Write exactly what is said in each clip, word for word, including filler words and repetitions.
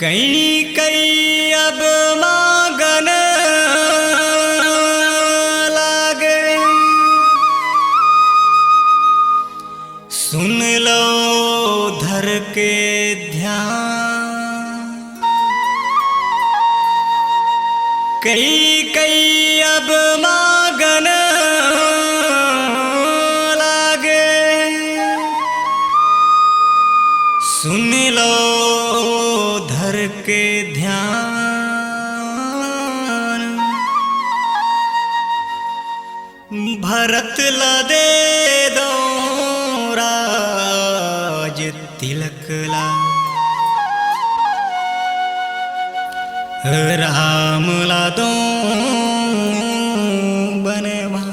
कई कई अब मांगन लागे, सुन लो धर के ध्यान। कई कई अब मांगन लागे, सुन लो धर के ध्यान। भरत ला दे दो राज तिलक ला, राम ला दो बनवास,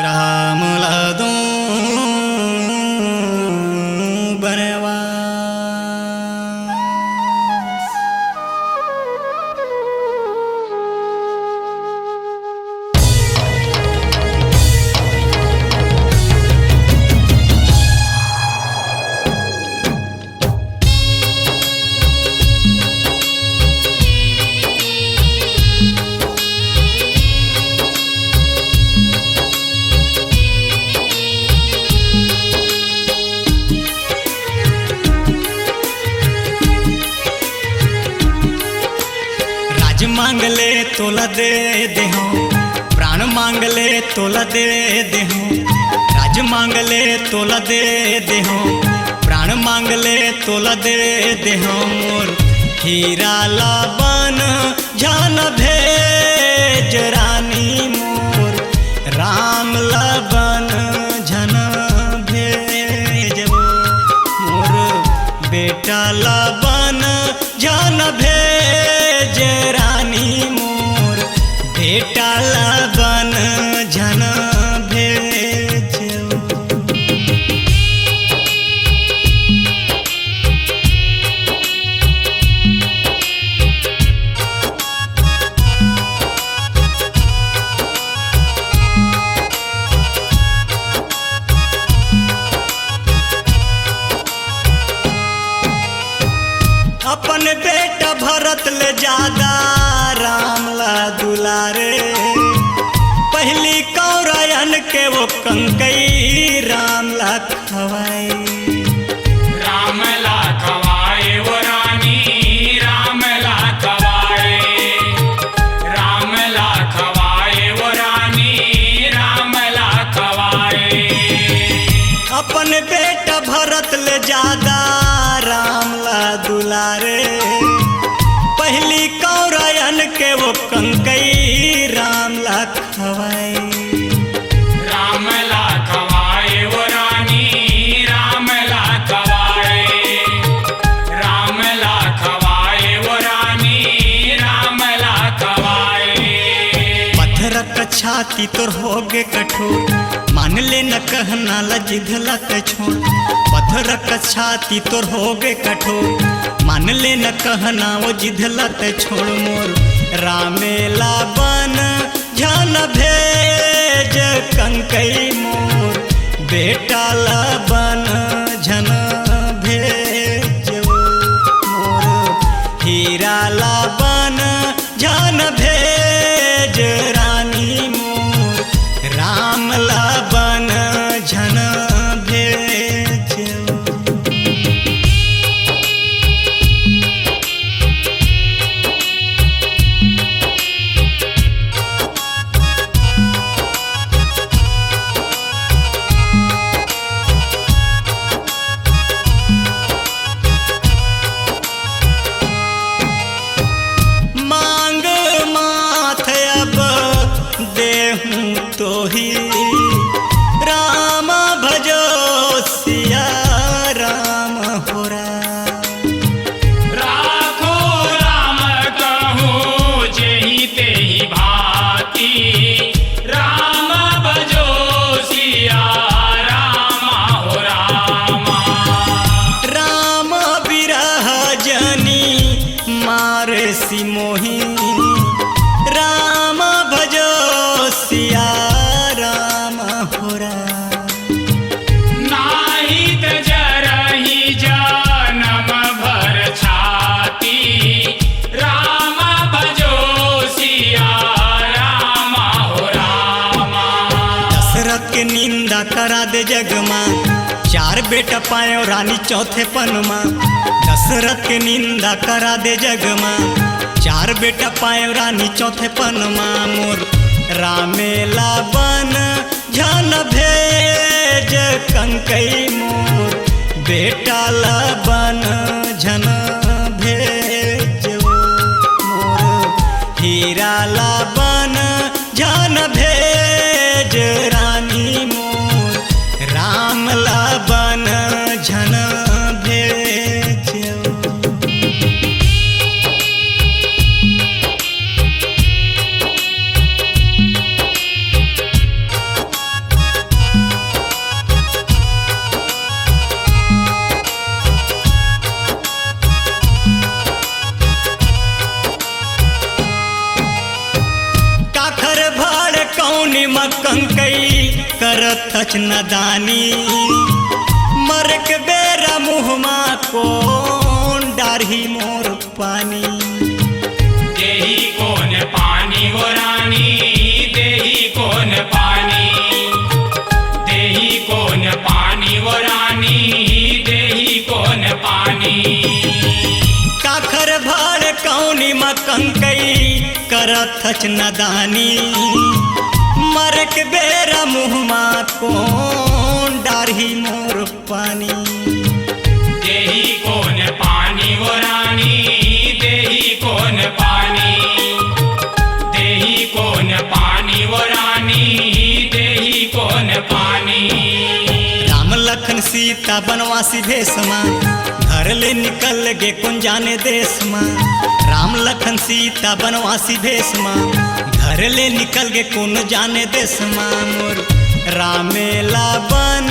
राम ला दो बनवास। राज मांग ले तोला दे देहूं, प्राण मांग ले तोला दे देहूं। राज मांग ले तोला दे देहूं, प्राण मांग ले तोला दे देहूं। मोर हीरा ला बन झन भेज रानी, मोर राम ला बन झन भेज। मोर बेटा ला बन झन भेज रानी, मोर बेटा ला बन झन भेज। अपन बेटा भरत ले जादा राम ला दुलारे। पहिली कौरयन के वो कंकई राम ला खवाए। राम ला खवाए वो रानी, राम ला खवाए। राम ला खवाए वो रानी, राम ला खवाए। अपन बेटा भरत ले जादा राम ला दुलारे। पहिली कौरयन के वो कंकई राम ला खवाए। राम ला खवाए वो रानी, राम ला खवाए। राम ला खवाए वो रानी, राम ला खवाए। पत्थर का छाती तोर होगे कठोर, मान ले न कहना ला जिद ला तै छोड़। पत्थर का छाती तोर होगे कठोर, मान ले न कहना वो जिद ला तै छोड़। मोर रामे ला बन झन भेज कंकई, मोर बेटा ला बन झन भेज। मोर हीरा ला बन झन भेज रानी, मोर राम ला बन झन भेज। मांग माथ अब देहूं तोही, राम भजो सिया राम हो राम। राखो राम कहूं जेहि तेहि भांति, राम भजो सिया राम हो राम। राम बिरह जनि मारसि मोहि, राम भजो सिया राम हो राम। नाहीं त जरहि बेटा पायो रानी चौथे पन मा, दशरथ के निंदा करा दे जग मा। चार बेटा पायो रानी चौथे पन मा, मोर रामे ला बन झन भेज। कंकई मोर बेटा ला बन झन भेज, मोर हीरा ला बन झन भेज, रानी मोर राम ला बन झन भेज। काखर भाड़ कौनी म कंकई करत हच नदानी, मरक बेरा मुँह मा कोन डारही मोर पानी। देही कोन पानी वो रानी, देही कोन पानी, देही कोन पानी वो रानी, देही कोन पानी। काखर भाड़ कौनी म कंकई करत हच नदानी, मरक बेरा मुँह मा कोन डारही मोर पानी। देही कोन पानी वो रानी, देही कोन पानी, देही कोन पानी वो रानी, देही कोन पानी। राम लखन सीता बनवासी भेष मा, घर ले निकल गे कोन जाने देश मा। राम लखन सीता बनवासी भेष मा, घर ले निकल गे कोन जाने देश मा। मोर रामे ला बन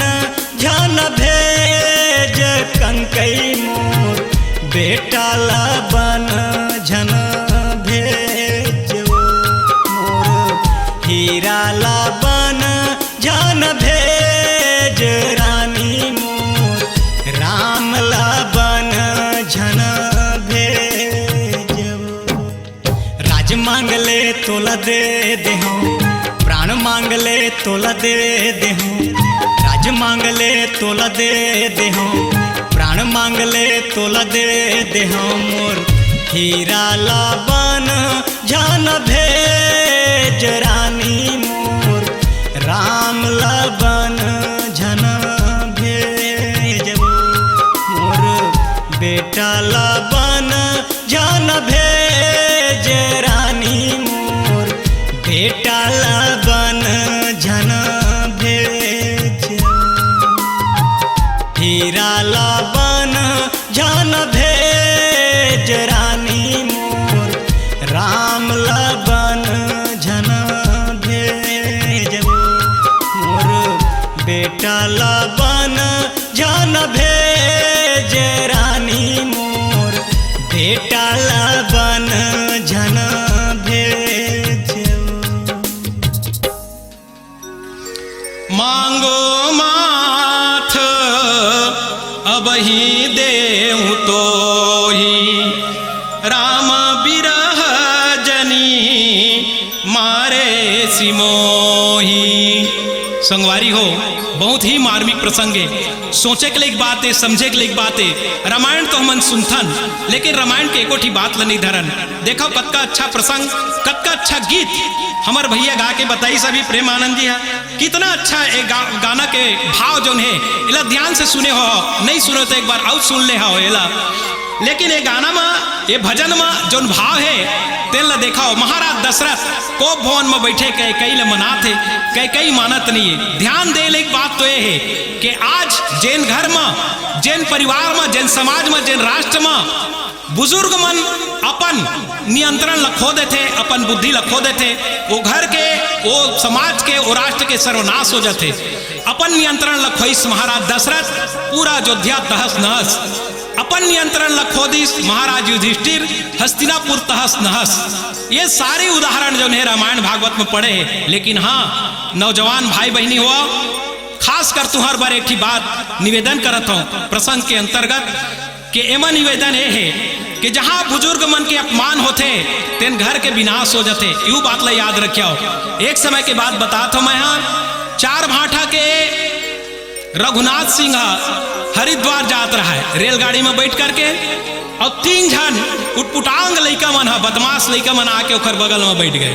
झन भेज, कंकई मोर बेटा ला बन झन भेज, मोर हीरा ला बन झन भेज, रानी मोर राम ला बन झन भेज। राज मांग ले तोला दे देहूं, प्राण मांग ले तोला दे देहूं। राज मांग ले तोला दे देहूं, प्राण मांग ले तोला दे देहूं। मोर हीरा ला बन झन भेज, रानी मोर राम ला बन झन भेज। मोर बेटा ला बन झन भेज, रानी मोर बेटा ला बन झन भेज। हीरा ला बन झन भेज, रानी मोर राम ला बन झन भेज। मोर बेटा ला बन झन भेज, रानी मोर बेटा ला बन झन भेज। मांगो माथ अबही देहु तोही, राम बिरह जनी मारे सिमोही। संगवारी हो, बहुत ही मार्मिक प्रसंग हे। सोचे के लायक बात हे, समझे के लायक बात हे। रामायण तो हमन सुनथन, लेकिन रामायण के एको ठी बात ल नइ धरन। देखव, कतका अच्छा प्रसंग, कतका अच्छा गीत हमर भैया गा के बताइस अभी प्रेमानंद जी ह। कितना अच्छा ए गा-, गाना के भाव जौन हे, एला ध्यान से सुने हो, नइ सुने त एक बार अउ सुन ले हो एला। लेकिन ए गाना म, ए भजन म जौन भाव हे, तेन ल देखव। महाराज दशरथ कोप भवन म बइठे कैकेयी ल मनात हे, कैकेयी मानत नइ हे। ध्यान दे लायक बात तो ए हे कि आज जेन घर म, जेन परिवार म, जेन समाज म, जेन राष्ट्र म बुजुर्ग मन अपन नियंत्रण ल खो देथे, अपन बुद्धि ल खो देथे, ओ घर के, ओ समाज के, ओ राष्ट्र के सर्वनाश हो जाथे। अपन नियंत्रण ल खोइस महाराज दशरथ, पूरा अयोध्या तहस नहस। अपन नियंत्रण ल खो दिस महाराज युधिष्ठिर, हस्तिनापुर तहस नहस। ये सारे उदाहरण जौन हे रामायण भागवत म पड़े हे। लेकिन हाँ, नौजवान भाई बहिनी हो, खास कर तुहर बर एक ठी बात निवेदन करत हौं प्रसंग के अंतर्गत, के एमा निवेदन ए हे कि जहाँ बुजुर्ग मन के अपमान होथे, तेन घर के विनाश हो जाथे। यू बात ला याद रखियो। एक समय के बात बतात हौं मैं हा, चार भाठा के रघुनाथ सिंह ह हरिद्वार जात रहय रेलगाड़ी में बैठ करके, अउ तीन झन उटपुटांग लइका मन ह, बदमाश लइका मन आके ओकर बगल में बैठ गए।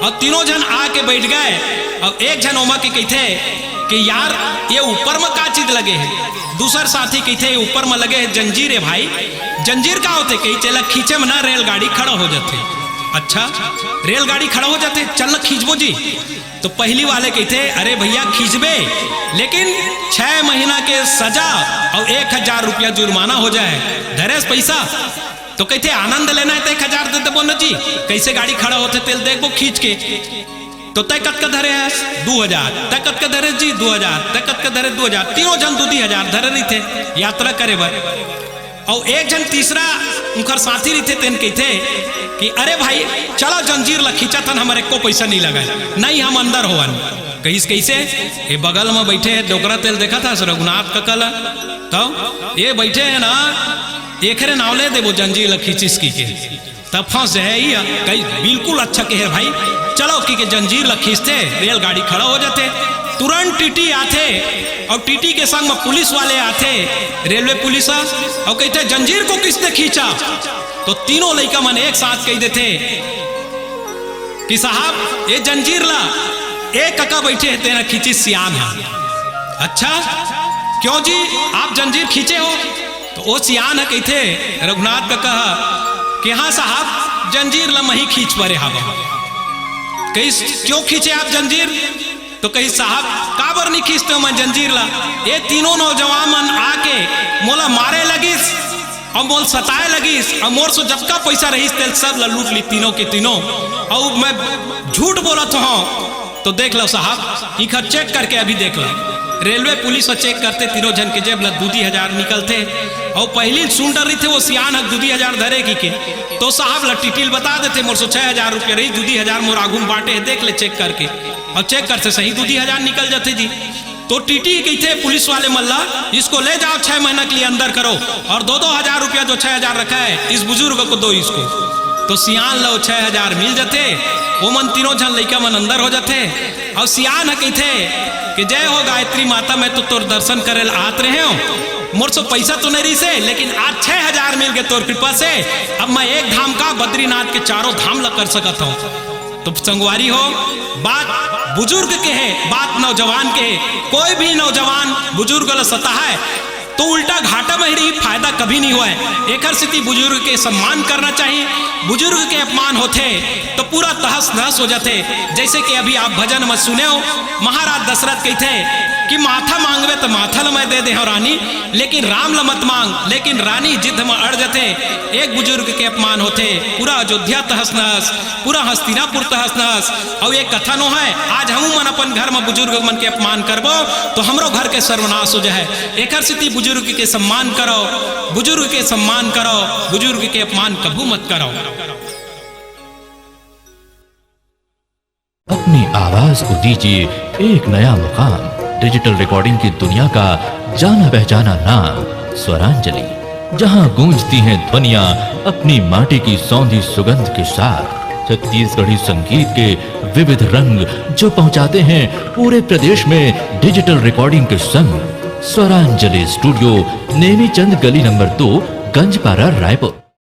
अउ तीनों झन आके बैठ गए, अउ एक झन ओमा के कहिथे कि यार, ये ऊपर में का चीज लगे हे? दूसर साथी कहिथे, "ये ऊपर में लगे हे जंजीर हे भाई।" "जंजीर का होथे?" कहिथे, "एला खींचे में ना रेलगाड़ी खड़ा हो जाथे।" "अच्छा, रेलगाड़ी खड़ा हो जाथे, चल ना खींचबो जी।" तो पहली वाले कहिथे, "अरे भैया, खींचबे, लेकिन छह महीना के सजा अउ एक हजार रुपया जुर्माना हो जाए, धरेस पैसा?" तो कहिथे, "आनंद लेना हे तो एक हजार दे देबो न जी, कैसे गाड़ी खड़ा होथे तेल देखबो खींच के।" तो तय कतका धरे हस? "दू हजार।" "तय कतका धरे जी?" "दू हजार।" "तय कतका धरे?" "दू हजार।" तीनों झन दू दू हजार धरे रहिथे यात्रा करे बर। अउ एक झन तीसरा उंखर साथी रहिथे, तेन कहिथे कि "अरे भाई, चलो जंजीर ल खींचत हन, हमर एको पइसा नइ लगय, नइ हम अंदर होवन।" कहिस, "कइसे?" "ए बगल म बइठे हे डोकरा, तेल देखत हस रघुनाथ कका ल, तव ए बइठे हे ना, एकरे नाव ले देबो जंजीर ल खींचिस कहिके।" तब फंस जाए ही, कही, "बिल्कुल अच्छा कहे भाई, चलो," कहिके जंजीर ल खींचथे, रेलगाड़ी खड़ा हो जाथे। तुरंत टीटी आथे अउ टीटी के संग म पुलिस वाले आथे, रेलवे पुलिस ह, अउ कहिथे, "जंजीर को किसने खींचा?" तो तीनों लइका मन एक साथ कहि देथे कि "साहब, ये जंजीर ला ए कका बइठे हे, तेन खींचिस, सियान ह।" "अच्छा, क्यों जी, आप जंजीर खींचे हो?" तो ओ सियान ह कहिथे, रघुनाथ कका ह, कि "हाँ साहब, जंजीर ल मही खींच परे हावव।" कहिस, "क्यों खींचे आप जंजीर?" तो कहिस, "साहब, काबर नहीं खींचते हो मैं जंजीर ला? ये तीनों नौजवान मन आके मोला मारे लगिस अउ मोल सताए लगिस अउ मोर सो जतका पैसा रहिस तेल सब ला लूट ली तीनों के तीनों, अउ मैं झूठ बोलत हूँ।" तो देख लो साहब, इखर चेक करके अभी देख लो। रेलवे पुलिस ह चेक करथे, तीनों झन के जेब ला दू दू हजार निकलथे। अउ पहिली सुन डर रहिथे वो सियान ह दू दू हजार धरे कहिके, तो साहब ला टीटी ल बता देथे, "मोर सो छह हजार रुपया रहिस, दू दू हजार मोर आगू म बांटे हे, देख ले चेक करके।" अउ चेक करथे, सही दू दू हजार निकल जाथे जी। तो टीटी कहिथे पुलिस वाले मन ला, "इसको ले जाओ, छह महीना के लिए अंदर करो और दो दो हजार रुपया जो छह हजार रखा है, इस बुजुर्ग को दो इसको।" तो सियान ला वो छह हजार मिल जाथे, वो मन तीनों झन लइका मन अंदर हो जाथे। अउ सियान ह कहिथे कि "जय हो गायत्री माता, मैं तो तोर दर्शन करे ल आत रहे हूँ, मोर सो पैसा तो नहीं रहिसे, लेकिन आज छह हजार मिल गए तोर कृपा से, अब मैं एक धाम का बद्रीनाथ के चारों धाम ला कर सकत हूँ।" तो संगवारी हो, बात बुजुर्ग के हे, बात नौजवान के हे। कोई भी नौजवान बुजुर्ग ल सताहय तो उल्टा घाटा म ही रही, फायदा कभी नहीं होय। एकर सेती बुजुर्ग के सम्मान करना चाहिए। बुजुर्ग के अपमान होथे तो पूरा तहस नहस हो जाथे। जैसे कि अभी आप भजन म सुने हो, महाराज दशरथ कहिथे कि "माथा मांगबे तो माथा ल मैं दे दे हूँ रानी, लेकिन राम ल मत मांग।" लेकिन रानी जिद म अड़ जाथे। एक बुजुर्ग के अपमान होथे, पूरा अयोध्या तहस नहस, पूरा हस्तिनापुर तहस नहस। अउ एक कथा नोहय, आज हमू मन अपन घर म बुजुर्ग मन के अपमान करबो तो हमरो घर के सर्वनाश हो जाए। एकर सेती बुजुर्ग के सम्मान करो, बुजुर्ग के सम्मान करो, बुजुर्ग के अपमान कभू मत करो। अपनी आवाज को दीजिए एक नया मुकाम। डिजिटल रिकॉर्डिंग की दुनिया का जाना पहचाना नाम स्वरांजलि, जहां गूंजती हैं ध्वनियां अपनी माटी की सौंधी सुगंध के साथ। छत्तीसगढ़ी संगीत के विविध रंग जो पहुंचाते हैं पूरे प्रदेश में डिजिटल रिकॉर्डिंग के संग। स्वरांजलि स्टूडियो, नेमीचंद गली नंबर दो, गंजपारा, रायपुर।